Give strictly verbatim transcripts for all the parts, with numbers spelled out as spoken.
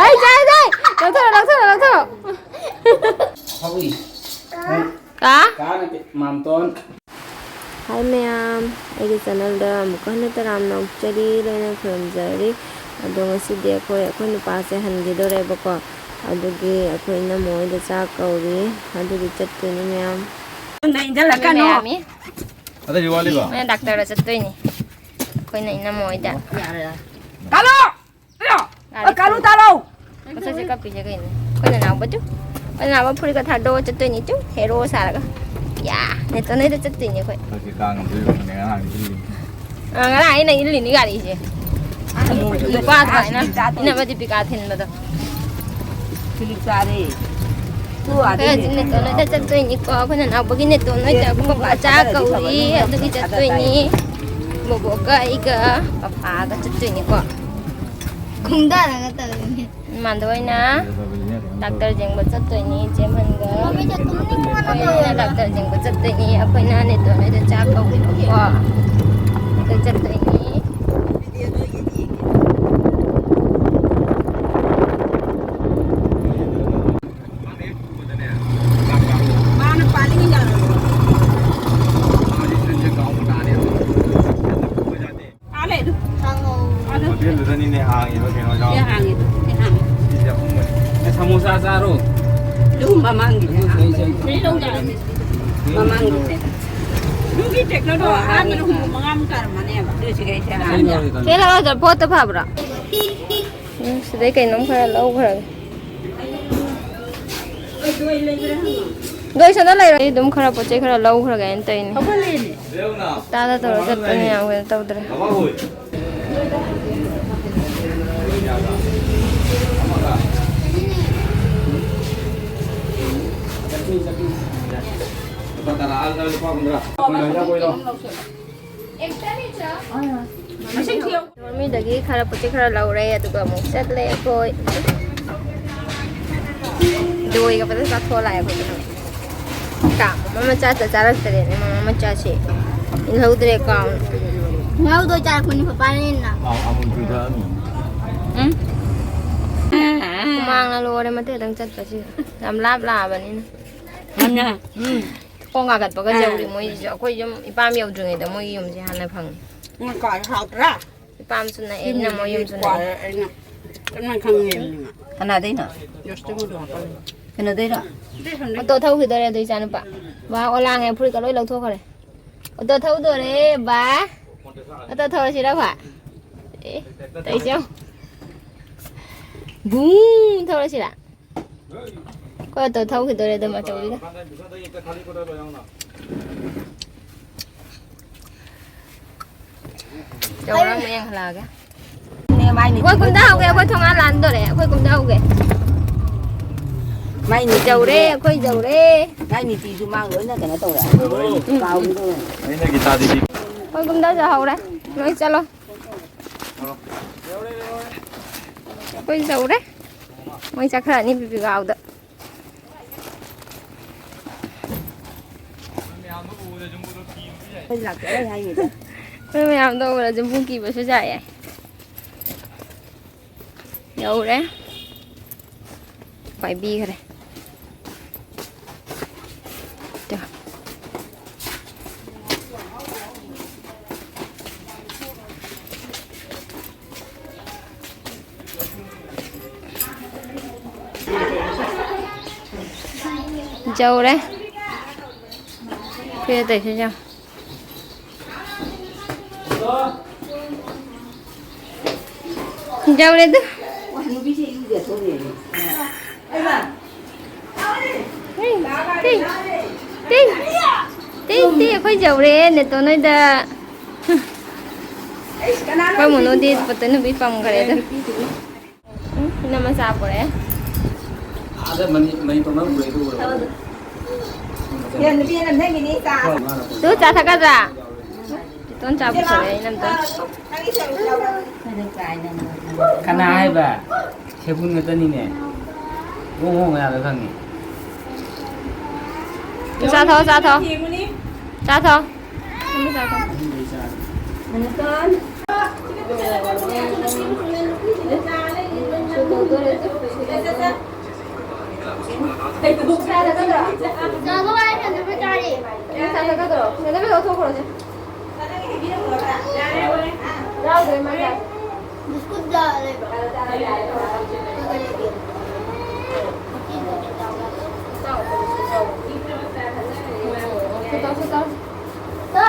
ꯑꯩ ꯆꯥꯏ, ꯆꯥꯏ! ꯂꯧꯊꯣꯔꯣ, ꯂꯧꯊꯣꯔꯣ, ꯂꯧꯊꯣꯔꯣ! ꯍꯧꯏ꯫ ꯀꯥ? ꯀꯥ ꯅꯠꯇꯦ, ꯃꯥꯝꯇꯣꯟ꯫ ꯍꯥꯏ ꯃꯌꯥꯝ, ꯑꯩꯒꯤ ꯆꯦꯅꯦꯜꯗ ꯑꯃꯨꯛꯀ ꯍꯟꯅ ꯇꯔꯥꯝꯅ ꯑꯣꯛꯆꯔꯤ, ꯂꯣꯏꯅ ꯈꯨꯔꯨꯝꯖꯔꯤ꯫ ꯑꯗꯣ ꯉꯁꯤꯗꯤ ꯑꯩꯈꯣꯏ, ꯑꯩꯈꯣꯏ ꯅꯨꯄꯥꯁꯦ ꯍꯟꯈꯤꯗꯣꯔꯦꯕꯀꯣ, ꯑꯗꯨꯒꯤ ꯑꯩꯈꯣꯏ ꯏꯅꯝꯃ ꯍꯣꯏꯗ ꯆꯥꯛ ꯀꯧꯔꯤ, ꯑꯗꯨꯒꯤ ꯆꯠꯇꯣꯏꯅꯤ ꯃꯌꯥꯝ꯫ ꯅꯪꯅ ꯏꯟꯖꯜꯂꯛꯀꯅꯨ꯫ ꯃꯌꯥꯝ꯫ ꯑꯇꯩꯗꯤ ꯋꯥꯠꯂꯤꯕ? ꯃꯣꯏꯅ ꯗꯥꯛꯇꯔꯗ ꯆꯠꯇꯣꯏꯅꯤ꯫ ꯑꯩꯈꯣꯏꯅ ꯏꯅꯝꯃ ꯍꯣꯏꯗ꯫ ꯌꯥꯔꯦ, ꯌꯥꯔꯦ꯫ ꯀꯜꯂꯣ! ꯀꯜꯂꯣ! ꯒꯥꯔꯤ ꯑ, ꯀꯜꯂꯨ ꯈꯥꯝꯃꯤ꯫ ꯇꯥꯔꯣ! ꯃꯁꯛꯁꯦ ꯀꯞꯄꯤꯁꯦ ꯀꯩꯅꯣ? ꯑꯩꯈꯣꯏ ꯅꯅꯥꯎꯕ ꯇꯨ꯫ ꯑꯩꯈꯣꯏ ꯅꯅꯥꯎꯕ ꯐꯨꯔꯤꯠꯀ ꯊꯥꯗꯣꯛꯑ ꯆꯠꯇꯣꯏꯅꯤ ꯇꯨ꯫ ꯍꯦꯔꯣ ꯁꯥꯔꯒ꯫ ꯌꯥ! ꯅꯦꯇꯣꯟ ꯍꯣꯏꯗ ꯆꯠꯇꯣꯏꯅꯤ ꯑꯩꯈꯣꯏ꯫ ꯍꯧꯖꯤꯛ ꯀꯥꯡ ꯉꯝꯗꯣꯏ ꯑꯣꯏꯔꯝꯒꯅꯤ ꯑꯉꯥꯡꯁꯤꯡꯁꯤ꯫ ꯑ, ꯉꯔꯥꯡ ꯑꯩꯅ ꯏꯜꯂꯤꯅꯤ ꯒꯥꯔꯤꯁꯦ꯫ ꯅꯨꯄꯥ ꯑꯗꯨꯃꯥꯏꯅ ꯏꯟꯅꯕ ꯗꯤꯄꯤꯀꯥ ꯊꯤꯟꯕꯗꯣ꯫ ꯐꯤꯂꯤꯞ ꯆꯥꯔꯦ꯫ ꯇꯨ ꯑꯥꯗ ꯑꯩꯈꯣꯏ ꯍꯧꯖꯤꯛ ꯅꯦꯇꯣꯟ ꯍꯣꯏꯗ ꯆꯠꯇꯣꯏꯅꯤꯀꯣ꯫ ꯑꯩꯈꯣꯏ ꯅꯅꯥꯎꯕꯒꯤ ꯅꯦꯇꯣꯟ ꯍꯣꯏꯗ ꯑꯩꯈꯣꯏ ꯄꯄꯥ ꯆꯥ ꯀꯧꯔꯤ꯫ ꯑꯗꯨꯒꯤ ꯆꯠꯇꯣꯏꯅꯤ꯫ ꯕꯣꯕꯣꯛꯀ ꯑꯩꯒ ꯄꯄꯥꯒ ꯆꯠꯇꯣꯏꯅꯤꯀꯣ꯫ ꯈꯣꯡꯗꯥꯔꯒ ꯇꯧꯔꯤꯅꯦ꯫ ꯏꯃꯥꯟꯗ ꯑꯣꯏꯅ ꯗꯥꯛꯇꯔ ꯌꯦꯡꯕ ꯆꯠꯇꯣꯏꯅꯤ, ꯏꯆꯦ ꯑꯃꯟꯒ꯫ ꯃꯃꯤꯠꯁꯦ ꯇꯨꯝꯅꯤꯡꯕꯅ ꯑꯩꯈꯣꯏꯅ ꯂꯣꯏꯔꯦ꯫ ꯗꯥꯛꯇꯔ ꯌꯦꯡꯕ ꯆꯠꯇꯣꯏꯅꯤ꯫ ꯑꯩꯈꯣꯏꯅ ꯅꯦꯇꯣꯟ ꯍꯣꯏꯗ ꯆꯥꯛ ꯀꯧꯕꯤꯕꯀꯣ꯫ ꯑꯗꯨ ꯆꯠꯇꯣꯏꯅꯤ꯫ ꯃꯥꯅ ꯄꯥꯜꯂꯤꯉꯩ ꯌꯥꯔꯣꯏ꯫ ꯑꯥ, ꯂꯩ ꯑꯗꯨ꯫ ꯍꯣꯇꯦꯜꯗꯨꯗꯅꯤꯅꯦ ꯍꯥꯡꯉꯤꯕ ꯀꯩꯅꯣ ꯌꯥꯎ-, ꯁꯤ ꯍꯥꯡꯉꯤꯗꯨ, ꯁꯤ ꯍꯥꯡꯉꯤ꯫ ꯁꯤꯁꯦ ꯑꯍꯨꯝ ꯑꯣꯏ-, ꯑꯦ, ꯁꯃꯣꯁꯥ ꯆꯥꯔꯣ꯫ ꯑꯗꯨ ꯃꯃꯥꯡꯒꯤꯗꯤ ꯍꯥꯡꯉꯤ꯫ ꯁꯤ ꯂꯧ ꯌꯥꯔꯅꯤ꯫ ꯃꯃꯥꯡꯒꯤꯗꯤ꯫ ꯑꯗꯨꯒꯤ ꯇꯦꯛꯅꯣꯗꯣ ꯑꯣ, ꯑꯍꯥꯟꯕꯗ ꯍꯥꯡꯉꯤ, ꯍꯨꯝꯐꯨ ꯍꯥꯡꯉꯤ꯫ ꯃꯉꯥꯃꯨꯛ ꯇꯥꯔꯝꯃꯅꯦꯕ꯫ ꯑꯗꯨ ꯁꯤꯒꯩꯁꯦ ꯍꯥꯡꯉꯤ꯫ ꯀꯩ ꯂꯧꯔꯒ ꯄꯣꯠꯇꯣ ꯐꯕ꯭ꯔꯥ? ꯎꯝ, ꯁꯤꯗꯩ ꯀꯩꯅꯣꯝ ꯈꯔ ꯂꯧꯈ꯭ꯔꯒꯦ꯫ ꯂꯣꯏꯁꯅ ꯂꯩꯔꯣꯏ, ꯑꯩ ꯑꯗꯨꯝ ꯈꯔ ꯄꯣꯠ ꯆꯩ ꯈꯔ ꯂꯧꯈ꯭ꯔꯒꯦꯅ ꯇꯧꯔꯤꯅꯦ꯫ ꯍꯧꯒꯠꯂꯦꯅꯦ꯫ ꯍꯞꯇꯥꯗ ꯇꯧꯔ ꯆꯠꯄꯅꯦ, ꯌꯥꯝ ꯀꯩꯅꯣ ꯇꯧꯗ꯭ꯔꯦ꯫ ꯂꯨꯄꯥ ꯇꯔꯥ, ꯂꯨꯄꯥ ꯍꯨꯝꯗ꯭ꯔꯥ꯫ ꯃꯤꯗꯒꯤ ꯈꯔ ꯄꯣꯠ ꯆꯩ ꯈꯔ ꯂꯧꯔꯦ, ꯑꯗꯨꯒ ꯑꯃꯨꯛ ꯆꯠꯂꯦ ꯑꯩꯈꯣꯏ꯫ ꯗꯣꯏꯒ ꯐꯖꯅ ꯆꯥꯊꯣꯛꯑ ꯂꯥꯛꯑꯦ ꯑꯩꯈꯣꯏꯗꯤ꯫ ꯀꯥ ꯃꯃꯥ ꯃꯆꯥ ꯆꯥ-, ꯆꯥꯔꯛꯇꯔꯦꯅꯦ, ꯃꯃꯥ ꯃꯆꯥꯁꯦ꯫ ꯏꯜꯍꯧꯗ꯭ꯔꯦ ꯀꯥꯎꯅ꯫ ꯉꯧꯗꯣꯏ ꯆꯥꯔꯛꯄꯅꯤ ꯄꯄꯥꯅ ꯍꯦꯟꯅ꯫ ꯑꯥꯎ, ꯑꯃꯨꯜ ꯄꯤꯊꯛꯑꯅꯤ꯫ ꯎꯝ? ꯁꯥꯡꯅ ꯂꯣꯏꯔꯦ ꯃꯇꯦꯛ ꯈꯛꯇꯪ ꯆꯠꯄꯁꯤꯗ꯫ ꯌꯥꯝ ꯂꯥꯞ ꯂꯥꯛꯑꯕꯅꯤꯅ꯫ ꯃꯥꯅꯦ꯫ ꯎꯝ꯫ ꯈꯣꯡ ꯍꯥꯒꯠꯄꯒ ꯑꯥ꯫ ꯌꯧꯔꯤ ꯃꯣꯏꯁꯤꯁꯨ꯫ ꯑꯩꯈꯣꯏ ꯌꯨꯝ ꯏꯄꯥꯝ ꯌꯧꯗ꯭ꯔꯤꯉꯩꯗ ꯃꯣꯏꯒꯤ ꯌꯨꯝꯁꯦ ꯍꯥꯟꯅ ꯐꯪꯉꯤ꯫ ꯎꯝ, ꯀꯥꯏ ꯍꯥꯎꯇ꯭ꯔꯥ? ꯏꯄꯥꯝꯁꯨ ꯅꯛꯑꯦ, ꯏꯅꯝꯃ ꯌꯨꯝꯁꯨ ꯅꯛꯑꯦ꯫ ꯀ꯭ꯋꯥꯔ ꯑꯩꯅ ꯀꯃꯥꯏꯅ ꯈꯪꯉꯦ? ꯀꯅꯥꯗꯩꯅꯣ? ꯖꯣꯁꯇꯣꯟꯗꯣ ꯍꯥꯞꯄꯜꯂꯦ꯫ ꯀꯩꯅꯣꯗꯩꯔꯣ? ꯑꯗꯨꯏ ꯁꯣꯝꯗꯩ꯫ ꯑꯣꯇꯣ ꯊꯧꯈꯤꯗꯣꯔꯦ ꯑꯗꯨ ꯏꯆꯥꯅꯨꯄꯥ꯫ ꯕꯥ, ꯑꯣ ꯂꯥꯡꯉꯦ, ꯐꯨꯔꯤꯠꯀ ꯂꯣꯏ ꯂꯧꯊꯣꯛꯈ꯭ꯔꯦ꯫ ꯑꯣꯇꯣ ꯊꯧꯗꯣꯔꯦ, ꯕꯥ꯫ ꯑꯣꯇꯣ ꯊꯧꯔꯁꯤꯔ, ꯕꯥ? ꯑꯦ, ꯇꯧꯏꯁꯦ ꯌꯦꯡꯉꯨ꯫ ꯕꯨꯡ ꯊꯧꯔꯁꯤꯔ? ꯑꯩꯈꯣꯏ ꯑꯣꯇꯣ ꯊꯧꯈꯤꯗꯣꯔꯦ ꯑꯗꯨꯝ ꯑꯆꯧꯕꯤꯒ꯫ ꯆꯧꯔ ꯑꯃ ꯌꯦꯡꯍꯜꯂꯛꯑꯒꯦ꯫ ꯅꯦ, ꯃꯥꯏ ꯅꯤꯇꯤ ꯑꯩꯈꯣꯏ ꯀꯨꯝꯊꯍꯧꯒꯦ, ꯑꯩꯈꯣꯏ ꯊꯣꯡꯒꯥꯟ ꯂꯥꯟꯗꯣꯔꯦ, ꯑꯩꯈꯣꯏ ꯀꯨꯝꯊꯍꯧꯒꯦ꯫ ꯃꯥꯏ ꯅꯤꯇꯤꯗꯨꯅꯦ꯫ ꯌꯧꯔꯦ, ꯑꯩꯈꯣꯏ ꯌꯧꯔꯦ꯫ ꯃꯥꯏ ꯅꯤꯇꯤꯗꯨ ꯃꯥ ꯂꯣꯏꯅ ꯀꯩꯅꯣ ꯇꯧꯔꯦ꯫ ꯎꯝ, ꯎꯝ꯫ ꯀꯥꯎꯒꯦ ꯇꯧꯔꯦ꯫ ꯑꯩꯅ ꯒꯤꯇꯥꯗꯤꯗꯤ꯫ ꯑꯩꯈꯣꯏ ꯀꯨꯝꯊꯖꯍꯧꯔꯦ, ꯂꯣꯏ ꯆꯠꯂꯣ꯫ ꯑꯩꯈꯣꯏ ꯌꯧꯔꯦ꯫ ꯃꯣꯏ ꯆꯠꯈ꯭ꯔꯅꯤ ꯕꯤꯕꯤꯒꯥꯎꯗ꯫ ꯑꯩꯈꯣꯏ ꯂꯥꯛꯇꯣꯔꯦ ꯍꯥꯏꯅꯤꯗ꯫ ꯅꯣꯏ ꯃꯌꯥꯝꯗꯣ ꯎꯔ ꯖꯨꯝꯕꯨ ꯀꯤꯕꯁꯨ ꯁꯥꯏꯌꯦ꯫ ꯌꯧꯔꯦ꯫ ꯄꯥꯏꯕꯤꯈ꯭ꯔꯦ꯫ ꯌꯧꯔꯦ꯫ ꯐꯨꯔꯤꯠ ꯑꯇꯩꯁꯨ ꯌꯥꯎ꯫ ꯌꯧꯔꯦ ꯑꯗꯨ꯫ ꯇꯤ, ꯇꯤ, ꯇꯤ, ꯇꯤ, ꯑꯩꯈꯣꯏ ꯌꯧꯔꯦ ꯅꯦꯇꯣꯟ ꯍꯣꯏꯗ꯫ ꯑꯩꯈꯣꯏ ꯃꯣꯅꯣꯗꯤ ꯄꯠꯇ ꯅꯨꯄꯤ ꯄꯝꯈ꯭ꯔꯦ ꯑꯗꯨ꯫ ꯎꯝ, ꯏꯅꯝꯃ ꯆꯥ ꯄꯨꯔꯛꯑꯦ꯫ ꯑꯥꯗ ꯃꯅꯤ-, ꯃꯅꯤꯄꯨꯔ ꯃꯅꯨꯡ ꯄꯨꯔꯛꯏꯗꯨ ꯎꯔꯕꯣ? ꯌꯥ, ꯅꯨꯄꯤ ꯑꯃ ꯅꯪꯒꯤꯅꯤ ꯆꯥ꯫ ꯇꯨ ꯆꯥ ꯊꯛꯀꯗ꯭ꯔꯥ? ꯏꯇꯣꯟ ꯆꯥ ꯄꯨꯊꯣꯔꯛꯑꯦ, ꯏꯅꯝꯗꯣ꯫ ꯀꯅꯥ ꯍꯥꯏꯕ? ꯁꯦꯕꯨꯟ ꯉꯥꯛꯇꯅꯤꯅꯦ꯫ ꯍꯣꯡ ꯍꯣꯡ ꯌꯥꯗ ꯈꯪꯉꯤ꯫ ꯆꯥꯊꯣꯛꯑꯣ, ꯆꯥꯊꯣꯛꯑꯣ꯫ ꯆꯥꯊꯣꯛꯑꯣ꯫ ꯅꯪꯁꯨ ꯆꯥꯊꯣꯛꯑꯣ꯫ ꯆꯥꯗꯣ ꯂꯥꯛꯑꯦ, ꯁꯦꯟꯗ꯭ꯔꯥ ꯆꯥꯔꯤ꯫ ꯅꯪ ꯆꯥ ꯊꯛꯀꯗ꯭ꯔꯣ? ꯁꯦꯟꯗ꯭ꯔꯥ ꯂꯧꯊꯣꯛꯈ꯭ꯔꯣꯁꯦ꯫ ꯌꯥꯎꯗ꯭ꯔꯦ ꯃꯥ ꯆꯥ꯫ ꯕꯤꯁꯀꯨꯠ ꯆꯥ ꯂꯩꯕ꯭ꯔꯣ? ꯁꯤ ꯇꯧ, ꯁꯤ ꯇꯧ꯫ ꯁꯤ꯫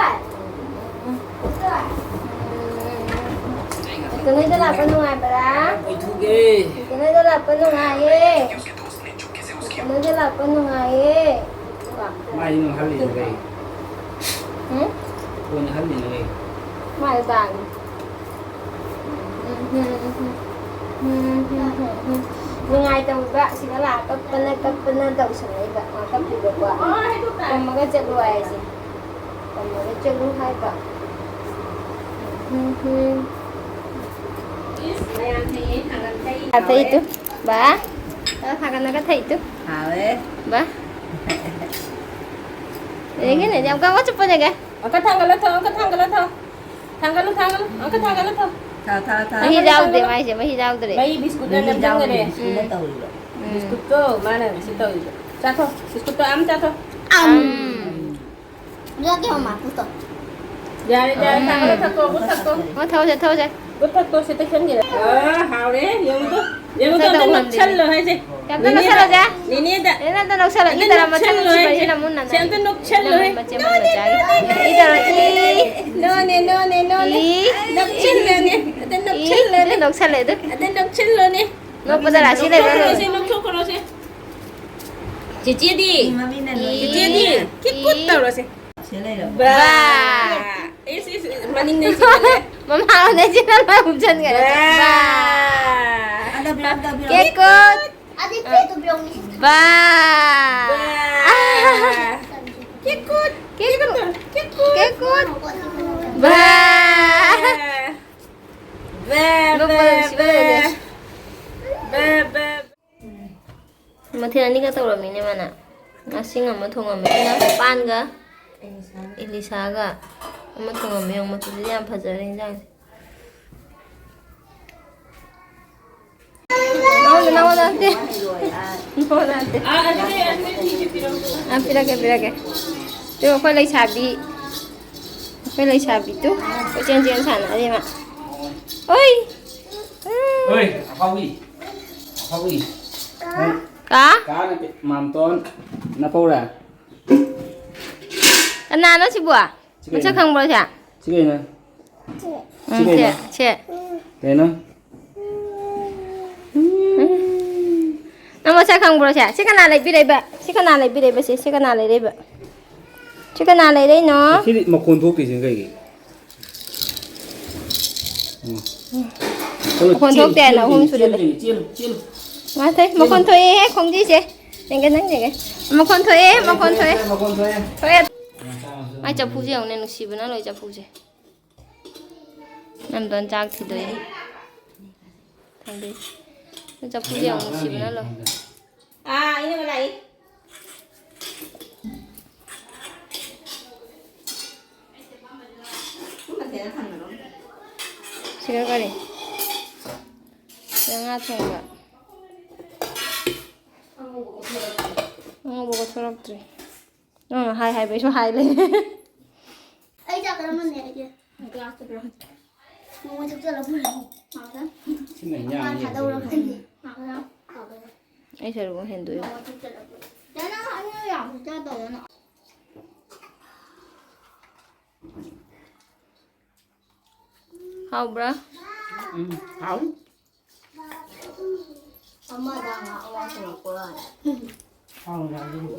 ꯅꯣꯏꯗ ꯂꯥꯛꯄ ꯅꯨꯡꯉꯥꯏꯕ꯭ꯔꯥ? ꯀꯣꯏꯊꯣꯛꯀꯦ꯫ ꯅꯣꯏꯗ ꯂꯥꯛꯄ ꯅꯨꯡꯉꯥꯏꯌꯦ꯫ ꯅꯣꯏꯗ ꯂꯥꯛꯄ ꯅꯨꯡꯉꯥꯏꯌꯦ꯫ ꯃꯥꯏꯗꯤ ꯅꯪ ꯍꯜꯂꯤꯅꯣ ꯀꯩ? ꯎꯝ? ꯀꯣꯟꯅ ꯍꯜꯂꯤꯅꯣ ꯀꯩ? ꯃꯥꯏꯗ ꯇꯥꯡꯉꯤ꯫ ꯅꯨꯡꯉꯥꯏꯇꯧꯕ ꯁꯤꯗ ꯂꯥꯛꯑ ꯀꯞꯄꯅ ꯀꯞꯄꯅ ꯇꯧꯁꯜꯂꯛꯏꯕ꯫ ꯃꯥ ꯀꯞꯄꯤꯕꯀꯣ꯫ ꯇꯝꯃꯒ ꯆꯠꯂꯨ ꯍꯥꯏꯁꯦ꯫ ꯇꯝꯃꯒ ꯆꯠꯂꯨ ꯍꯥꯏꯕ꯫ ꯊꯛꯏꯗꯨ, ꯕꯥ꯫ ꯊꯥꯒꯠꯅꯒ ꯊꯛꯏꯗꯨ꯫ ꯍꯥꯎꯋꯦ꯫ ꯕꯥ꯫ ꯌꯦꯡꯒꯦꯅꯦ, ꯌꯥꯝ ꯀꯟꯅ ꯆꯨꯞꯄꯅꯦꯒ꯫ ꯑꯃꯨꯛꯀ ꯊꯥꯡꯒꯠꯂꯣ ꯊꯛꯑꯣ, ꯑꯃꯨꯛꯀ ꯊꯥꯡꯒꯠꯂꯣ ꯊꯛꯑꯣ꯫ ꯊꯥꯡꯒꯠꯂꯨ, ꯊꯥꯡꯒꯠꯂꯨ, ꯑꯃꯨꯛꯀ ꯊꯥꯡꯒꯠꯂꯨ ꯊꯛꯑꯣ꯫ ꯊꯥ, ꯊꯥ, ꯊꯥ꯫ ꯃꯍꯤ ꯊꯥꯡꯒꯠꯂꯨ, ꯌꯥꯎꯗꯦ ꯊꯥꯡꯒꯠꯂꯨ꯫ ꯃꯥꯏꯁꯦ, ꯃꯍꯤ ꯌꯥꯎꯗ꯭ꯔꯦ꯫ ꯃꯍꯤ ꯕꯤꯁꯀꯨꯠꯅ ꯃꯍꯤ ꯌꯥꯎꯗꯦ, ꯅꯝꯁꯤꯟꯈꯔꯦ꯫ ꯕꯤꯁꯀꯨꯠꯅ ꯎꯝ꯫ ꯇꯧꯔꯤꯕ꯫ ꯎꯝ꯫ ꯕꯤꯁꯀꯨꯠꯇꯣ ꯃꯥꯅ ꯉꯁꯤ ꯇꯧꯔꯤꯕ꯫ ꯆꯥꯊꯣ, ꯕꯤꯁꯀꯨꯠꯇꯣ ꯑꯝ ꯆꯥꯊꯣ꯫ ꯑꯝ꯫ ꯌꯥꯗꯦ, ꯃꯃꯥ, ꯄꯨꯊꯣꯛ꯫ ꯌꯥꯔꯦ, ꯌꯥꯔꯦ, ꯎꯝ꯫ ꯊꯛꯑꯣ, ꯊꯛꯑꯣ, ꯊꯛꯑꯣ꯫ ꯑꯣ, ꯊꯛꯑꯣꯁꯦ, ꯊꯛꯑꯣꯁꯦ꯫ ꯒꯨꯠ ꯊꯛꯇꯣ, ꯁꯤ ꯇꯩꯁꯟꯒꯦꯔꯥ? ꯑꯥ, ꯍꯥꯎꯔꯦ, ꯌꯦꯡꯉꯨꯗꯣ꯫ ꯌꯦꯡꯉꯨꯗꯣ, ꯃꯁꯛ ꯑꯝꯇ ꯇꯧ ꯉꯝꯗꯦꯅꯦ꯫ ꯅꯣꯛꯁꯜꯂꯣ ꯍꯥꯏꯁꯦ꯫ ꯌꯥꯝꯇ ꯅꯦꯅꯦꯗ, ꯅꯣꯛꯁꯜꯂꯣꯁꯦ꯫ ꯅꯦꯅꯦꯗ꯫ ꯅꯦꯅꯦ, ꯑꯝꯇ ꯅꯣꯛꯁꯜꯂꯣ꯫ ꯑꯝꯇ ꯏꯇꯔ ꯃꯆꯥ ꯅꯣꯛꯁꯜꯂꯣ ꯃꯆꯥ ꯍꯥꯏꯁꯦ꯫ ꯁꯤꯅ ꯃꯨꯟꯅ ꯁꯤ ꯑꯝꯇ ꯅꯣꯛꯁꯜꯂꯣ ꯏꯅꯝꯃ ꯍꯦ꯫ ꯃꯆꯦ ꯃꯣꯏ ꯅꯣꯅꯦ, ꯃꯆꯥꯒꯤ꯫ ꯅꯣꯅꯦ, ꯏꯇꯔ ꯅꯣꯅꯦ, ꯅꯣꯅꯦ꯫ ꯏ꯫ ꯅꯣꯅꯦ, ꯅꯣꯅꯦ, ꯅꯣꯅꯦ꯫ ꯏ꯫ ꯅꯣꯛꯁꯜꯂꯣꯅꯦ꯫ ꯑꯝꯇ ꯏ, ꯅꯣꯛꯁꯜꯂꯣꯅꯦ꯫ ꯑꯝꯇ ꯅꯣꯛꯁꯜꯂꯦ ꯑꯗꯨ꯫ ꯑꯝꯇ ꯅꯣꯛꯁꯜꯂꯣꯅꯦ꯫ ꯅꯣꯛꯄꯗ ꯔꯥꯁꯤ ꯂꯩꯕ꯭ꯔꯥ ꯅꯣꯛꯊꯣꯛꯈ꯭ꯔꯣꯁꯦ, ꯂꯩꯕ꯭ꯔꯥ? ꯅꯣꯛꯊꯣꯛꯈ꯭ꯔꯣꯁꯦ꯫ ꯆꯤꯆꯦꯗꯤ? ꯏ ꯃꯃꯤꯡꯅ ꯅꯣꯏ ꯆꯤꯆꯦꯗꯤ? ꯏ꯫ ꯀꯤꯛ ꯀꯨꯠ ꯇꯧꯔꯁꯦ꯫ ꯁꯤ ꯂꯩꯔꯕ? ꯕꯥ꯫ ꯕꯥ꯫ ꯏꯁ, ꯏꯁ, ꯏꯁ, ꯃꯅꯤꯡꯗꯩ ꯆꯤꯡꯈꯠꯂꯦ꯫ ꯃꯃꯥ ꯍꯣꯏꯅ ꯆꯤꯡꯈꯠꯂ ꯍꯨꯞꯆꯟꯈꯔꯦ꯫ ꯕꯥ꯫ ꯕꯥ꯫ ꯑꯗ ꯄꯤꯔꯛꯑꯣ, ꯑꯗ ꯄꯤꯔꯛꯑꯣ꯫ ꯀꯦꯛ ꯀꯨꯠ꯫ ꯑꯗꯤ ꯄꯦꯠꯇꯨ ꯄꯤꯔꯛꯑꯣ꯫ ꯕꯥ꯫ ꯕꯥ꯫ ꯀꯦꯛ ꯀꯨꯠ꯫ ꯀꯦꯛ ꯀꯨꯠ꯫ ꯀꯦꯛ ꯀꯨꯠ꯫ ꯕꯥ꯫ ꯕꯥ꯫ ꯕꯥ, ꯅꯣꯛꯄꯗ ꯕꯥ, ꯅꯨꯡꯁꯤꯕ ꯂꯣꯏꯔꯦ꯫ ꯕꯥ꯫ ꯕꯥ, ꯕꯥ꯫ ꯃꯊꯦꯜ ꯑꯅꯤꯒ ꯇꯧꯔꯝꯃꯤꯅꯦ ꯃꯥꯅ꯫ ꯉꯥꯁꯤꯡ ꯑꯃ ꯊꯣꯡꯉꯝꯃꯦ꯫ ꯑꯗꯨꯅ ꯄꯥꯟꯒ ꯏꯂꯤꯁꯥꯒ ꯑꯃ ꯊꯣꯡꯉꯝꯃꯦ꯫ ꯌꯦꯡꯉꯨ, ꯃꯆꯨꯁꯤꯗꯤ ꯌꯥꯝ ꯐꯖꯔꯦ ꯏꯟꯖꯥꯡꯁꯦ꯫ ꯅꯉꯣꯟꯗ ꯅꯠꯇꯦ꯫ ꯅꯉꯣꯟꯗ ꯅꯠꯇꯦ꯫ ꯑꯥ, ꯄꯤꯔꯛꯀꯦ, ꯄꯤꯔꯛꯀꯦ꯫ ꯇꯨ, ꯑꯩꯈꯣꯏ ꯂꯩꯁꯥꯕꯤ, ꯑꯩꯈꯣꯏ ꯂꯩꯁꯥꯕꯤꯗꯨ ꯀꯣꯏꯆꯦꯟ ꯆꯦꯟ ꯁꯥꯟꯅꯔꯤ ꯃꯥ꯫ ꯑꯣꯏ! ꯍꯣꯏ, ꯑꯐꯥꯎꯕꯤ꯫ ꯑꯐꯥꯎꯕꯤ꯫ ꯀꯥ? ꯀꯥ ꯅꯠꯇꯦ, ꯃꯥꯝꯇꯣꯟ ꯅꯄꯧꯔ꯫ ꯀꯅꯥꯅꯣ ꯁꯤꯕꯨ? ꯁꯤ ꯀꯩꯅꯣ? ꯃꯁꯛ ꯈꯪꯕ꯭ꯔꯣ ꯁꯦ? ꯁꯤ ꯀꯩꯅꯣ? ꯎꯝ, ꯁꯤ ꯀꯩꯅꯣ? ꯁꯦ, ꯁꯦ꯫ ꯀꯩꯅꯣ? ꯅꯪ ꯃꯁꯛ ꯈꯪꯕ꯭ꯔꯣ ꯁꯦ? ꯁꯤ ꯀꯅꯥ ꯂꯩꯕꯤꯔꯛꯏꯕ? ꯁꯤ ꯀꯅꯥ ꯂꯩꯕꯤꯔꯛꯏꯕ ꯁꯦ? ꯁꯤ ꯀꯅꯥ ꯂꯩꯔꯛꯏꯕ? ꯁꯤ ꯀꯅꯥ ꯂꯩꯔꯛꯏꯅꯣ? ꯁꯤꯗꯤ ꯃꯈꯣꯟ ꯊꯣꯛꯇ꯭ꯔꯤꯁꯤꯅ ꯀꯩꯒꯤ? ꯎꯝ꯫ ꯃꯈꯣꯟ ꯆꯦꯜꯂꯨ, ꯊꯣꯛꯇꯦ ꯍꯥꯏꯅ ꯆꯦꯜꯂꯨ, ꯑꯍꯨꯝ ꯆꯦꯜꯂꯨ, ꯁꯨꯔꯦ꯫ ꯆꯦꯜꯂꯨ, ꯆꯦꯜꯂꯨ, ꯆꯦꯜꯂꯨ꯫ ꯉꯥꯏꯈꯣ, ꯆꯦꯜꯂꯨ꯫ ꯃꯈꯣꯟ ꯊꯣꯛꯑꯦꯍꯦ ꯈꯣꯡꯖꯤꯁꯦ꯫ ꯌꯦꯡꯒꯦ, ꯅꯪ ꯌꯦꯡꯒꯦ꯫ ꯃꯈꯣꯟ ꯊꯣꯛꯑꯦ, ꯃꯈꯣꯟ ꯊꯣꯛꯑꯦ꯫ ꯃꯈꯣꯟ ꯊꯣꯛꯑꯦ꯫ ꯊꯣꯛꯑꯦ꯫ ꯃꯥꯏ ꯆꯐꯨꯁꯦ ꯌꯦꯡꯉꯨꯅꯦ, ꯅꯨꯡꯁꯤꯕꯅ ꯂꯣꯏ ꯆꯐꯨꯁꯦ꯫ ꯅꯝꯗꯣꯟ ꯆꯥꯛ ꯊꯤꯗꯣꯛꯑꯦ꯫ ꯊꯥꯡꯗꯣꯛꯑꯦ꯫ ꯅꯣꯏ ꯆꯐꯨꯁꯦ ꯌꯥꯝ ꯅꯨꯡꯁꯤꯕꯅ ꯂꯣꯏ꯫ ꯑꯥ, ꯑꯩꯅ ꯂꯥꯛꯏ꯫ ꯁꯤꯒ ꯀꯔꯤ? ꯁꯤꯒ ꯉꯥ ꯊꯣꯡꯕ꯫ ꯑꯉꯧꯕ ꯀꯣꯠꯊꯣꯔꯛꯇ꯭ꯔꯤ꯫ ꯅꯪꯅ ꯍꯥꯏ ꯍꯥꯏꯕꯩꯁꯨ ꯍꯥꯏ ꯂꯩ꯫ ꯑꯩ ꯆꯥꯛ ꯀꯔꯝꯕꯅꯦ ꯑꯩꯒꯤ? ꯒ꯭ꯂꯥꯁꯇ ꯄꯤꯔꯛꯑꯣ꯫ ꯅꯣꯡꯃꯩ ꯊꯣꯛꯆꯜꯂꯛꯄ ꯉꯥꯛꯇꯪ꯫ ꯁꯤꯅ ꯏꯟꯖꯥꯡ ꯊꯥꯗꯧꯔ ꯌꯦꯟꯁꯤꯅꯦ꯫ ꯈꯪꯗꯦ꯫ ꯉꯥꯛꯇꯪ ꯊꯥꯗꯧꯔ꯫ ꯑꯩ ꯁꯔꯨꯛ ꯑꯃ ꯍꯦꯟꯗꯣꯛꯏ꯫ ꯅꯣꯡꯃꯩ ꯊꯣꯛꯆꯜꯂꯛꯄ꯫ ꯗꯥ ꯅꯪ ꯑꯅꯤꯔꯛ ꯌꯥꯝ ꯆꯥꯗꯧꯗꯅ꯫ ꯍꯥꯎꯕ꯭ꯔꯥ? ꯎꯝ, ꯍꯥꯎꯏ꯫ ꯑꯃꯗ ꯉꯥ ꯑꯃ ꯄꯨꯔꯛꯄ ꯋꯥꯅꯤ꯫ ꯍꯥꯎꯏ, ꯍꯥꯎꯏ꯫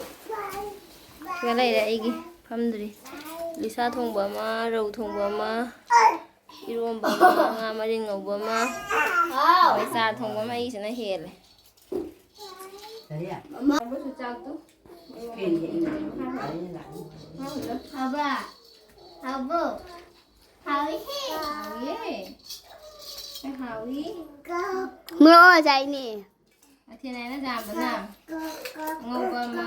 ꯁꯤꯗ ꯂꯩꯔꯦ ꯑꯩꯒꯤ ꯐꯝꯗ꯭ꯔꯤ꯫ ꯂꯤꯁꯥ ꯊꯣꯡꯕ ꯑꯃ, ꯔꯧ ꯊꯣꯡꯕ ꯑꯃ, ꯏꯔꯣꯝꯕ ꯑꯃ, ꯉꯥ ꯃꯔꯤꯜ ꯉꯧꯕ ꯑꯃ, ꯍꯥꯎ꯫ ꯍꯋꯥꯏ ꯆꯥꯔ ꯊꯣꯡꯕ ꯑꯃ ꯑꯩꯒꯤꯁꯤꯅ ꯍꯦꯜꯂꯦ꯫ ꯀꯔꯤ? ꯃꯃꯥ꯫ ꯆꯥꯛꯇꯣ꯫ ꯐꯦꯟ ꯌꯩꯅ꯫ ꯍꯥꯎꯕ꯭ꯔꯥ? ꯍꯥꯎꯕ꯭ꯔꯣ? ꯍꯥꯎꯏ꯫ ꯍꯥꯎꯏꯌꯦ꯫ ꯍꯥꯎꯏ꯫ ꯃꯣꯔꯣꯛ ꯆꯥꯏꯅꯦ꯫ ꯑꯊꯦꯟ ꯍꯥꯏꯅ ꯆꯥꯕꯅ ꯑꯉꯧꯕ ꯑꯃ,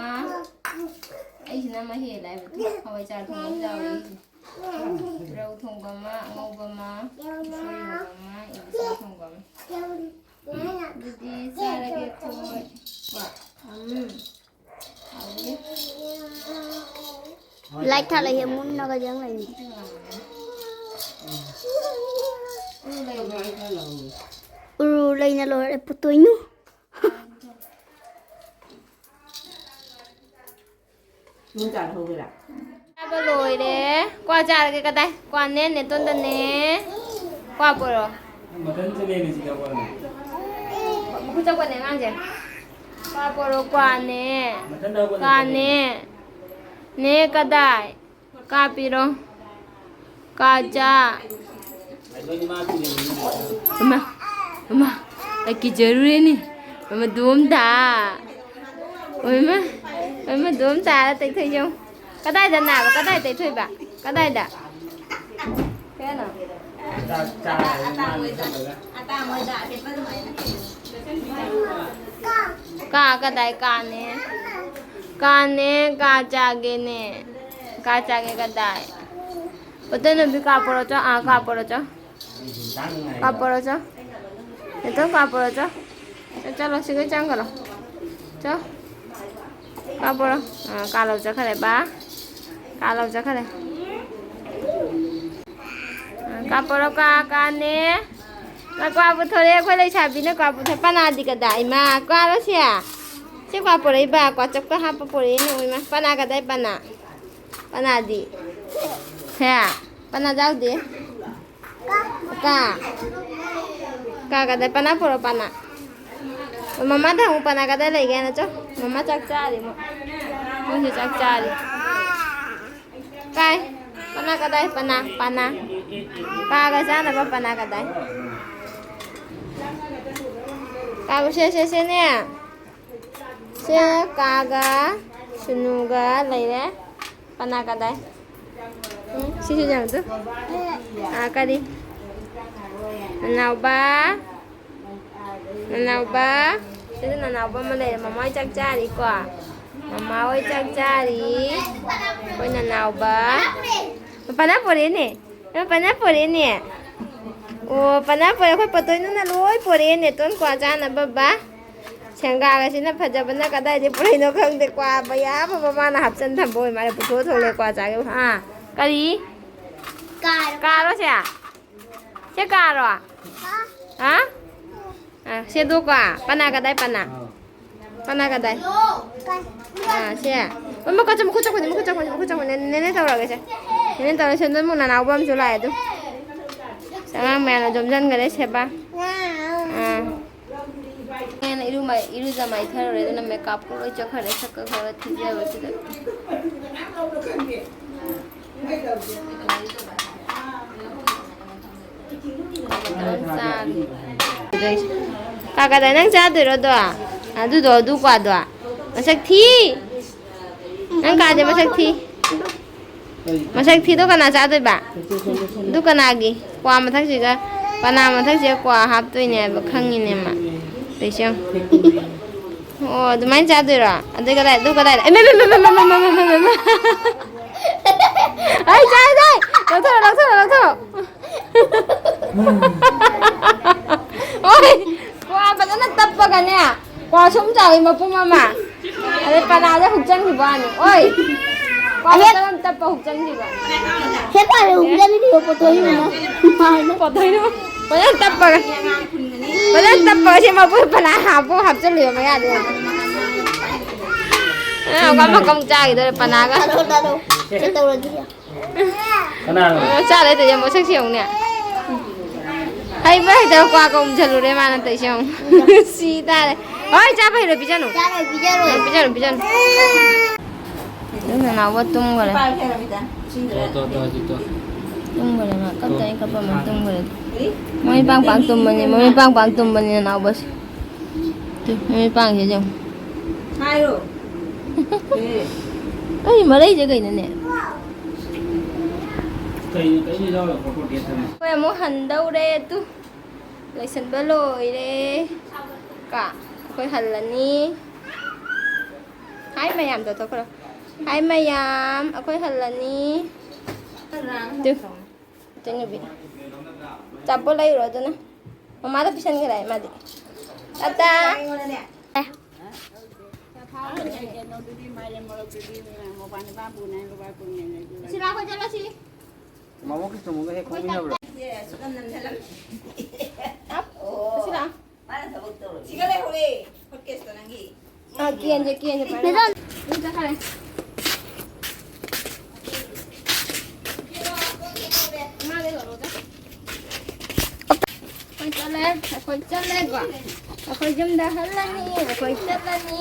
ꯑꯩꯁꯤꯅ ꯑꯃ ꯍꯦꯜꯂꯦ ꯍꯥꯏꯕꯗꯤ ꯍꯋꯥꯏꯖꯥꯔ ꯊꯣꯡꯕ ꯑꯃ ꯌꯥꯎꯔꯦ ꯑꯩꯁꯦ꯫ ꯔꯧ ꯊꯣꯡꯕ ꯑꯃ, ꯑꯉꯧꯕ ꯑꯃ, ꯎꯁꯣꯏ ꯏꯔꯣꯟꯕ ꯑꯃ, ꯏꯕꯤꯁꯥ ꯊꯣꯡꯕ ꯑꯃ꯫ ꯑꯗꯨꯗꯤ ꯆꯥꯔꯒꯦ ꯑꯩꯈꯣꯏ꯫ ꯎꯝ꯫ ꯍꯥꯎꯅꯤ꯫ ꯂꯥꯏꯠ ꯊꯥꯜꯂꯛꯏ, ꯃꯨꯟꯅꯒ ꯌꯦꯡ ꯂꯩꯅꯤ꯫ ꯎꯔꯨ ꯂꯩꯅ ꯂꯣꯏꯔꯦ ꯄꯨꯠꯇꯣꯏꯅꯨ꯫ ꯅꯪ ꯆꯥ ꯊꯧꯒꯦꯔꯥ? ꯆꯥꯕ ꯂꯣꯏꯔꯦ꯫ ꯀ꯭ꯋꯥ ꯆꯥꯔꯒꯦ ꯀꯗꯥꯏ? ꯀ꯭ꯋꯥꯅꯦ, ꯅꯦꯇꯣꯟꯗꯅꯦ꯫ ꯀ꯭ꯋꯥ ꯄꯣꯔꯣ꯫ ꯃꯊꯟ ꯆꯠꯂꯦꯅꯦ ꯁꯤꯗ ꯀ꯭ꯋꯥꯅꯦ꯫ ꯃꯈꯨꯠ ꯆꯞꯄꯅꯦ ꯑꯉꯥꯡꯁꯦ꯫ ꯀ꯭ꯋꯥ ꯄꯣꯔꯣ, ꯀ꯭ꯋꯥꯅꯦ꯫ ꯃꯊꯟꯗ ꯍꯧꯒꯠꯂꯛꯄꯅꯦ꯫ ꯀ꯭ꯋꯥꯅꯦ꯫ ꯅꯦ ꯀꯗꯥꯏ? ꯀꯥꯞꯄꯤꯔꯣ꯫ ꯀꯥꯖꯥ꯫ ꯑꯃ, ꯑꯃ, ꯑꯩ ꯀꯤꯖꯔꯨꯔꯦꯅꯦ꯫ ꯑꯃ ꯗꯣꯝꯗ꯫ ꯑꯣꯏꯃ, ꯑꯣꯏꯃ ꯗꯣꯝ ꯇꯥꯔ ꯇꯩꯊꯣꯛ ꯌꯦꯡꯉꯨ꯫ ꯀꯗꯥꯏꯗ ꯅꯥꯕ? ꯀꯗꯥꯏ ꯇꯩꯊꯣꯛꯏꯕ? ꯀꯗꯥꯏꯗ? ꯀꯩꯅꯣ? ꯆꯥꯛ ꯆꯥꯔꯒ ꯃꯥꯡꯗ ꯊꯝꯃꯒ꯫ ꯀꯥ ꯀꯗꯥꯏ ꯀꯥꯅꯦ? ꯀꯥꯅꯦ, ꯀꯥ ꯆꯥꯒꯦꯅꯦ꯫ ꯀꯥ ꯆꯥꯒꯦ ꯀꯗꯥꯏ? ꯎꯇ ꯅꯨꯄꯤ ꯀꯥ ꯄꯣꯔꯣ ꯆꯣ, ꯑꯥ, ꯀꯥ ꯄꯣꯔꯣ ꯆꯣ꯫ ꯀꯥ ꯄꯣꯔꯣ ꯆꯣ꯫ ꯅꯦꯇꯣꯟ ꯀꯥ ꯄꯣꯔꯣ ꯆꯣ꯫ ꯆꯣ, ꯆꯠꯂꯣ, ꯁꯤꯒꯩ ꯆꯪꯈ꯭ꯔꯣ꯫ ꯆꯣ꯫ ꯀꯥ ꯄꯣꯔꯣ꯫ ꯑꯥ, ꯀꯥ ꯂꯧ ꯆꯠꯈ꯭ꯔꯦ ꯕꯥ꯫ ꯀꯥ ꯂꯧ ꯆꯠꯈ꯭ꯔꯦ꯫ ꯑꯥ, ꯀꯥ ꯄꯣꯔꯣ, ꯀꯥ, ꯀꯥꯅꯦ꯫ ꯃꯥ ꯀ꯭ꯋꯥ ꯄꯨꯊꯣꯔꯛꯑꯦ, ꯑꯩꯈꯣꯏ ꯂꯩꯁꯥꯕꯤꯅ ꯀ꯭ꯋꯥ ꯄꯨꯊꯣꯔꯛ-, ꯄꯅꯥꯗꯤ ꯀꯗꯥꯏ? ꯏꯃꯥ, ꯀ꯭ꯋꯥꯔꯣ ꯁꯦ? ꯁꯤ ꯀ꯭ꯋꯥ ꯄꯣꯔꯛꯏꯕ, ꯀ꯭ꯋꯥ ꯆꯞꯀ ꯍꯥꯞꯄ ꯄꯣꯔꯛꯏꯅꯦ, ꯏꯃꯥ꯫ ꯄꯅꯥ ꯀꯗꯥꯏ ꯄꯅꯥ? ꯄꯅꯥꯗꯤ? ꯁꯦ, ꯄꯅꯥ ꯌꯥꯎꯗꯦ꯫ ꯀꯥ꯫ ꯀꯥ ꯀꯗꯥꯏ? ꯄꯅꯥ ꯄꯨꯔꯛꯑꯣ, ꯄꯅꯥ꯫ ꯑꯣ, ꯃꯃꯥꯗ ꯍꯪꯉꯨ, ꯄꯅꯥ ꯀꯗꯥꯏ ꯂꯩꯒꯦ ꯍꯥꯏꯅ, ꯆꯣ꯫ ꯃꯃꯥ ꯆꯥꯛ ꯆꯥꯔꯤ ꯃꯣꯏ꯫ ꯃꯣꯏꯁꯨ ꯆꯥꯛ ꯆꯥꯔꯤ꯫ ꯀꯥꯏ? ꯄꯅꯥ ꯀꯗꯥꯏ? ꯄꯅꯥ, ꯄꯅꯥ꯫ ꯀꯥꯒ ꯆꯥꯅꯕ ꯄꯅꯥ ꯀꯗꯥꯏ? ꯀꯥꯒ ꯁꯦ, ꯁꯦ, ꯁꯦꯅꯦ꯫ ꯁꯦ ꯀꯥꯒ ꯁꯨꯅꯨꯒ ꯂꯩꯔꯦ꯫ ꯄꯅꯥ ꯀꯗꯥꯏ? ꯎꯝ, ꯁꯤꯁꯨ ꯌꯦꯡꯉꯨ꯫ ꯑꯥ, ꯀꯔꯤ? ꯅꯅꯥꯎꯕ꯫ ꯅꯅꯥꯎꯕ꯫ ꯁꯤꯁꯨ ꯅꯅꯥꯎꯕ ꯑꯃ ꯂꯩꯔꯦ꯫ ꯃꯃꯥ ꯍꯣꯏ ꯆꯥꯛ ꯆꯥꯔꯤꯀꯣ꯫ ꯃꯃꯥ ꯍꯣꯏ ꯆꯥꯛ ꯆꯥꯔꯤ꯫ ꯑꯩꯈꯣꯏ ꯅꯅꯥꯎꯕ꯫ ꯄꯅꯥ ꯄꯣꯔꯛꯑꯦꯅꯦ꯫ ꯄꯅꯥ ꯄꯣꯔꯛꯑꯦꯅꯦ꯫ ꯑꯣ, ꯄꯅꯥ ꯄꯨꯔꯛꯑꯦ, ꯑꯩꯈꯣꯏ ꯄꯇꯣꯏꯅꯨꯅ ꯂꯣꯏ ꯄꯨꯔꯛꯑꯦ, ꯅꯦꯇꯣꯟ ꯀ꯭ꯋꯥ ꯆꯥꯅꯕ ꯕꯥ꯫ ꯁꯦꯡꯒꯥꯒꯁꯤꯅ ꯐꯖꯕꯅ ꯀꯗꯥꯏꯗꯩ ꯄꯨꯔꯛꯏꯅꯣ ꯈꯪꯗꯦ, ꯀ꯭ꯋꯥ ꯃꯌꯥꯝ ꯑꯃ ꯃꯥꯅ ꯍꯥꯞꯆꯟ ꯊꯝꯕ ꯑꯣꯏ ꯃꯥꯜꯂꯦ, ꯄꯨꯊꯣꯛꯑ ꯊꯣꯛꯂꯛꯑꯦ ꯀ꯭ꯋꯥ ꯆꯥꯒꯦ꯫ ꯍꯥ? ꯀꯔꯤ? ꯀꯥꯔꯣ꯫ ꯀꯥꯔꯣ ꯁꯦ? ꯁꯦ ꯀꯥꯔꯣ? ꯍꯥ? ꯍꯥ? ꯑ, ꯁꯦ ꯗꯣ ꯀ꯭ꯋꯥ? ꯄꯅꯥ ꯀꯗꯥꯏ ꯄꯅꯥ? ꯄꯅꯥ ꯀꯗꯥꯏ? ꯑꯥ, ꯁꯦ꯫ ꯑꯣ, ꯃꯈꯨꯠ ꯆꯪ-, ꯃꯈꯨꯠ ꯆꯪꯕꯅꯤ, ꯃꯈꯨꯠ ꯆꯪꯕꯅꯤ, ꯃꯈꯨꯠ ꯆꯪꯕꯅꯤ꯫ ꯅꯦꯅꯦ ꯇꯧꯔꯒꯦ ꯁꯦ꯫ ꯅꯦꯅꯦ ꯇꯧꯔꯒꯦ꯫ ꯁꯦ, ꯅꯣꯏ ꯃꯨꯛ ꯅꯅꯥꯎꯕ ꯑꯃꯁꯨ ꯂꯥꯛꯑꯦ ꯑꯗꯨ꯫ ꯑꯁ, ꯑꯉꯥꯡ ꯃꯌꯥꯝꯅ ꯌꯣꯝꯁꯤꯟꯈꯔꯦ ꯁꯦꯕꯥ꯫ ꯑꯥ꯫ ꯅꯦꯅꯦ ꯏꯔꯨ ꯃꯥꯏ-, ꯏꯔꯨꯖ ꯃꯥꯏꯊꯔꯨꯔꯦ, ꯑꯗꯨꯅ ꯃꯦꯀꯞꯀ ꯂꯣꯏ ꯆꯠꯈ꯭ꯔꯦ, ꯁꯛꯀ ꯈꯔ ꯊꯤꯖꯕꯁꯤꯗ꯫ ꯀꯥ ꯀꯗꯥꯏ ꯅꯪ ꯆꯥꯗꯣꯏꯔꯣ ꯑꯗꯣ? ꯑꯗꯨꯗꯣ, ꯑꯗꯨ ꯀ꯭ꯋꯥꯗꯣ꯫ ꯃꯁꯛ ꯊꯤ꯫ ꯅꯪ ꯀꯥꯗꯤ ꯃꯁꯛ ꯊꯤ꯫ ꯃꯁꯛ ꯊꯤꯗꯣ ꯀꯅꯥ ꯆꯥꯗꯣꯏꯕ? ꯑꯗꯨ ꯀꯅꯥꯒꯤ? ꯀ꯭ꯋꯥ ꯃꯊꯛꯁꯤꯒ, ꯄꯅꯥ ꯃꯊꯛꯁꯤꯒ ꯀ꯭ꯋꯥ ꯍꯥꯞꯇꯣꯏꯅꯦ ꯍꯥꯏꯕ ꯈꯪꯉꯤꯅꯦ ꯃꯥ꯫ ꯇꯩꯁꯦ ꯌꯦꯡꯉꯨ꯫ ꯑꯣ, ꯑꯗꯨꯃꯥꯏꯅ ꯆꯥꯗꯣꯏꯔꯣ? ꯑꯗꯨ ꯀꯗꯥꯏ, ꯑꯗꯨ ꯀꯗꯥꯏꯗ? ꯏꯃꯥ, ꯏꯃꯥ, ꯏꯃꯥ꯫ ꯑꯩ ꯆꯥꯏ, ꯆꯥꯏ! ꯂꯧꯊꯣꯔꯣ, ꯂꯧꯊꯣꯔꯣ, ꯂꯧꯊꯣꯔꯣ꯫ ꯍꯣꯏ, ꯀ꯭ꯋꯥ ꯐꯖꯅ ꯇꯞꯄꯒꯅꯦ, ꯀ꯭ꯋꯥ ꯁꯨꯝ ꯆꯥꯎꯋꯤ ꯃꯄꯨꯝ ꯑꯃ꯫ ꯑꯗꯩ ꯄꯅꯥꯗ ꯍꯨꯛꯆꯟꯈꯤꯕ ꯋꯥꯅꯤ꯫ ꯑꯣꯏ! ꯀ꯭ꯋꯥ ꯐꯖꯅ ꯇꯞꯄ ꯍꯨꯛꯆꯟꯈꯤꯕ꯫ ꯍꯦꯛ ꯄꯥꯏꯔꯦ, ꯍꯨꯛꯆꯟꯈꯤꯕ ꯄꯣꯠꯊꯣꯛꯏꯕꯅ꯫ ꯄꯣꯠꯊꯣꯛꯏꯕ꯫ ꯐꯖꯅ ꯇꯞꯄꯒ꯫ ꯐꯖꯅ ꯇꯞꯄꯒ ꯁꯤ ꯃꯄꯨꯝ ꯄꯅꯥ ꯍꯥꯞꯄꯨ ꯍꯥꯞꯆꯜꯂꯤꯕ ꯃꯌꯥꯗ꯫ ꯑ, ꯑꯃꯨꯛ ꯑꯃꯨꯛ ꯆꯥꯈꯤꯗꯣꯔꯦ ꯄꯅꯥꯒ꯫ ꯇꯥꯗꯣ, ꯇꯥꯗꯣ꯫ ꯁꯤ ꯇꯧꯔꯗꯤ꯫ ꯀꯅꯥꯅꯣ? ꯑꯣ, ꯆꯥ ꯂꯩꯇ ꯌꯥꯝ ꯃꯁꯛꯁꯤ ꯌꯦꯡꯉꯨꯅꯦ꯫ ꯍꯩꯕ ꯍꯩꯇꯕ ꯀ꯭ꯋꯥ ꯀꯧ ꯎꯝꯖꯜꯂꯨꯔꯦ ꯃꯥꯅ ꯇꯧꯏꯁꯦ ꯌꯦꯡꯉꯨ꯫ ꯁꯤ ꯇꯥꯔꯦ꯫ ꯍꯣꯏ, ꯆꯥꯕ ꯍꯩꯔꯣꯏ, ꯄꯤꯖꯅꯨ꯫ ꯆꯥꯔꯣꯏ, ꯄꯤꯖꯔꯣꯏ꯫ ꯑ, ꯄꯤꯖꯅꯨ, ꯄꯤꯖꯅꯨ꯫ ꯑꯗꯨ ꯅꯅꯥꯎꯕ ꯇꯨꯝꯈꯔꯦ꯫ ꯇꯣ, ꯇꯣ, ꯇꯣ, ꯍꯧꯖꯤꯛ ꯇꯣ꯫ ꯇꯨꯝꯈꯔꯦ ꯃꯥ꯫ ꯀꯞꯇꯅ ꯀꯞꯄ ꯑꯃ ꯇꯨꯝꯈꯔꯦ꯫ ꯃꯣꯏ ꯄꯥꯡ ꯄꯥꯡ ꯇꯨꯝꯕꯅꯤ, ꯃꯣꯏ ꯄꯥꯡ ꯄꯥꯡ ꯇꯨꯝꯕꯅꯤ ꯅꯅꯥꯎꯕꯁꯦ꯫ ꯇꯨ, ꯃꯃꯤꯠ ꯄꯥꯡꯁꯦ ꯌꯦꯡꯉꯨ꯫ ꯍꯥꯏꯔꯣ꯫ ꯑꯦ꯫ ꯑꯩ ꯃꯔꯩꯁꯦ ꯀꯩꯅꯣꯅꯦ? ꯀꯩꯅꯣ, ꯀꯩꯅꯣ ꯌꯥꯎꯔꯒ ꯐꯣꯇꯣ ꯗꯦꯠ ꯊꯝꯃꯦ꯫ ꯑꯩꯈꯣꯏ ꯑꯃꯨꯛ ꯍꯟꯗꯧꯔꯦ ꯇꯨ꯫ ꯂꯣꯏꯁꯟꯕ ꯂꯣꯏꯔꯦ꯫ ꯀ ꯑꯩꯈꯣꯏ ꯍꯜꯂꯅꯤ꯫ ꯍꯥꯏ ꯃꯌꯥꯝꯗꯣ ꯇꯧꯈ꯭ꯔꯣ꯫ ꯍꯥꯏ ꯃꯌꯥꯝ, ꯑꯩꯈꯣꯏ ꯍꯜꯂꯅꯤ꯫ ꯇꯨ꯫ ꯇꯦꯅꯨꯕꯤ꯫ ꯑꯆꯥꯄꯣꯠ ꯂꯩꯔꯨꯔꯣ ꯑꯗꯨꯅ꯫ ꯃꯃꯥꯗ ꯄꯤꯁꯟꯈ꯭ꯔꯦ ꯃꯥꯗꯤ꯫ ꯇꯥꯇꯥ꯫ ꯁꯤꯂꯥ, ꯑꯩꯈꯣꯏ ꯆꯠꯂꯁꯤ꯫ ꯃꯃꯣ ꯀ꯭ꯔꯤꯁꯅꯃꯣꯍꯟꯒ ꯍꯦꯛ ꯈꯣꯡꯃꯤꯟꯅꯕ꯭ꯔꯣ? ꯁꯤꯂꯥ꯫ ꯁꯤꯒ ꯂꯩꯍꯧꯔꯦ꯫ ꯍꯣꯠꯀꯦꯁꯇꯣ ꯅꯪꯒꯤ꯫ ꯑ, ꯀꯦꯟꯁꯦ, ꯀꯦꯟꯁꯦ, ꯄꯥꯏꯔꯣ꯫ ꯃꯦꯗꯥꯝ꯫ ꯎꯝ, ꯆꯠꯈ꯭ꯔꯦ꯫ ꯑꯩꯈꯣꯏ ꯆꯠꯂꯦ, ꯑꯩꯈꯣꯏ ꯆꯠꯂꯦꯀꯣ꯫ ꯑꯩꯈꯣꯏ ꯌꯨꯝꯗ ꯍꯜꯂꯅꯤ, ꯑꯩꯈꯣꯏ ꯆꯠꯂꯅꯤ꯫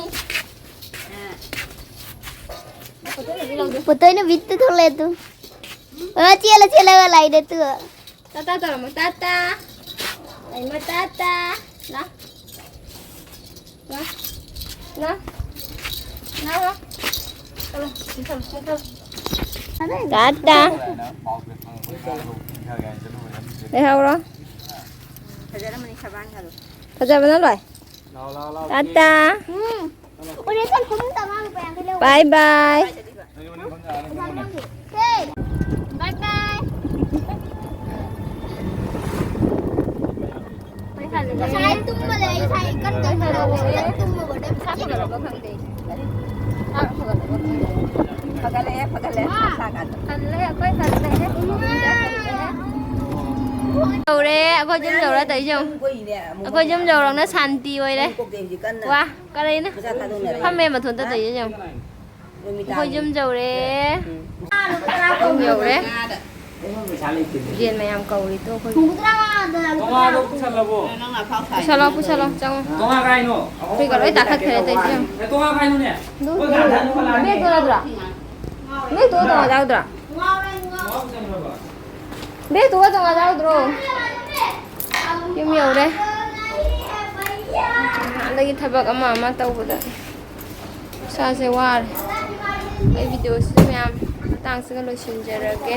ꯄꯨꯠꯇꯣꯏꯅ ꯕꯤꯠꯇ ꯊꯣꯛꯂꯛꯑꯦ ꯑꯗꯨ꯫ ꯑ, ꯆꯦꯜꯂ ꯆꯦꯜꯂꯒ ꯂꯥꯛꯏꯅꯦ ꯑꯗꯨ꯫ ꯇꯥꯇꯥ ꯇꯧꯔꯝꯃꯣ, ꯇꯥꯇꯥ꯫ ꯂꯩꯃ ꯇꯥꯇꯥ꯫ ꯂꯥ꯫ ꯂꯥ꯫ ꯂꯥ꯫ ꯂꯥ, ꯂꯥ꯫ ꯆꯠꯂꯣ, ꯁꯤ ꯆꯠꯂꯣ, ꯁꯤ ꯆꯠꯂꯣ꯫ ꯇꯥꯇꯥ꯫ ꯂꯩꯍꯧꯔꯣ꯫ ꯐꯖꯔꯝꯃꯅꯤ, ꯁꯕꯥꯟꯒꯗꯣ꯫ ꯐꯖꯕꯅ ꯂꯣꯏ꯫ ꯇꯥꯇꯥ꯫ ꯎꯝ꯫ ꯎꯔꯦ, ꯆꯠ, ꯐꯃꯨꯡ ꯇꯪꯉꯥ ꯂꯨꯄꯥ ꯌꯥꯡꯈꯩ ꯂꯧ꯫ ꯕꯥꯏ ꯕꯥꯏ꯫ ꯕꯥꯏ ꯕꯥꯏ꯫ ꯉꯁꯥꯏ ꯇꯨꯝꯕꯗ ꯑꯩ ꯏꯁꯥ ꯏꯀꯟ ꯀꯟꯊꯔꯒ ꯏꯀꯟ ꯇꯨꯝꯃꯕꯅꯦ꯫ ꯐꯒꯠꯂꯛꯑꯦ, ꯐꯒꯠꯂꯛꯑꯦ, ꯃꯁꯥ ꯀꯟꯅ꯫ ꯍꯜꯂꯦ, ꯑꯩꯈꯣꯏ ꯍꯜꯂꯦ꯫ ꯌꯧꯔꯦ, ꯑꯩꯈꯣꯏ ꯌꯨꯝ ꯌꯧꯔ ꯇꯧꯔꯤꯁꯦ ꯌꯦꯡꯉꯨ꯫ ꯑꯩꯈꯣꯏ ꯌꯨꯝ ꯌꯧꯔꯛꯅ ꯁꯥꯟꯇꯤ ꯑꯣꯏꯔꯦ꯫ ꯋꯥ꯫ ꯀꯔꯤꯅꯣ? ꯃꯁꯥ ꯊꯥꯗꯣꯛꯅꯔꯦ꯫ ꯐꯝꯃꯦ ꯃꯊꯣꯟꯗ ꯇꯧꯔꯤꯁꯦ ꯌꯦꯡꯉꯨ꯫ ꯔꯣꯃꯤꯇꯥ꯫ ꯑꯩꯈꯣꯏ ꯌꯨꯝ ꯌꯧꯔꯦ꯫ ꯎꯝ꯫ ꯌꯨꯝ ꯌꯧꯔꯦ꯫ ꯌꯦꯟ ꯃꯌꯥꯝ ꯀꯧꯔꯤꯗꯣ ꯑꯩꯈꯣꯏ꯫ ꯇꯣꯉꯥꯗꯣ ꯄꯨꯁꯜꯂꯕꯣ? ꯄꯨꯁꯜꯂꯣ, ꯄꯨꯁꯜꯂꯣ, ꯆꯪꯉꯣ꯫ ꯇꯣꯉꯥ ꯀꯥꯏꯅꯣ? ꯑꯩꯈꯣꯏꯒ ꯂꯣꯏ ꯇꯥꯈꯠꯈ꯭ꯔꯦ ꯇꯧꯔꯤꯁꯦ ꯌꯦꯡꯉꯨ꯫ ꯑꯦ, ꯇꯣꯉꯥ ꯀꯥꯏꯅꯣꯅꯦ? ꯑꯗꯨ ꯑꯩꯈꯣꯏ ꯀꯥ ꯊꯥꯅꯕ ꯂꯥꯛꯑꯦ꯫ ꯕꯦꯒꯇꯣ ꯌꯥꯎꯗ꯭ꯔꯥ? ꯕꯦꯒꯇꯨꯒ ꯇꯣꯉꯥ ꯌꯥꯎꯗ꯭ꯔꯥ? ꯇꯣꯉꯥ ꯄꯨꯁꯜꯂꯕ? ꯕꯦꯒꯇꯨꯒ ꯇꯣꯉꯥ ꯌꯥꯎꯗ꯭ꯔꯣ? ꯌꯨꯝ ꯌꯧꯔꯦ꯫ ꯅꯍꯥꯟꯗꯒꯤ ꯊꯕꯛ ꯑꯃ ꯑꯃ ꯇꯧꯕꯗ ꯏꯁꯥꯁꯦ ꯋꯥꯔꯦ꯫ ꯑꯩ ꯚꯤꯗꯤꯑꯣꯁꯤꯁꯨ ꯃꯌꯥꯝ ꯃꯇꯥꯡꯁꯤꯒ ꯂꯣꯏꯁꯤꯟꯖꯔꯒꯦ꯫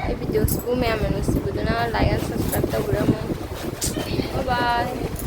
ꯑꯩ ꯚꯤꯗꯤꯑꯣꯁꯤꯕꯨ ꯃꯌꯥꯝꯅ ꯅꯨꯡꯁꯤꯕꯤꯗꯨꯅ like and subscribe ꯇꯧꯕꯤꯔꯝꯃꯨ꯫ Bye bye꯫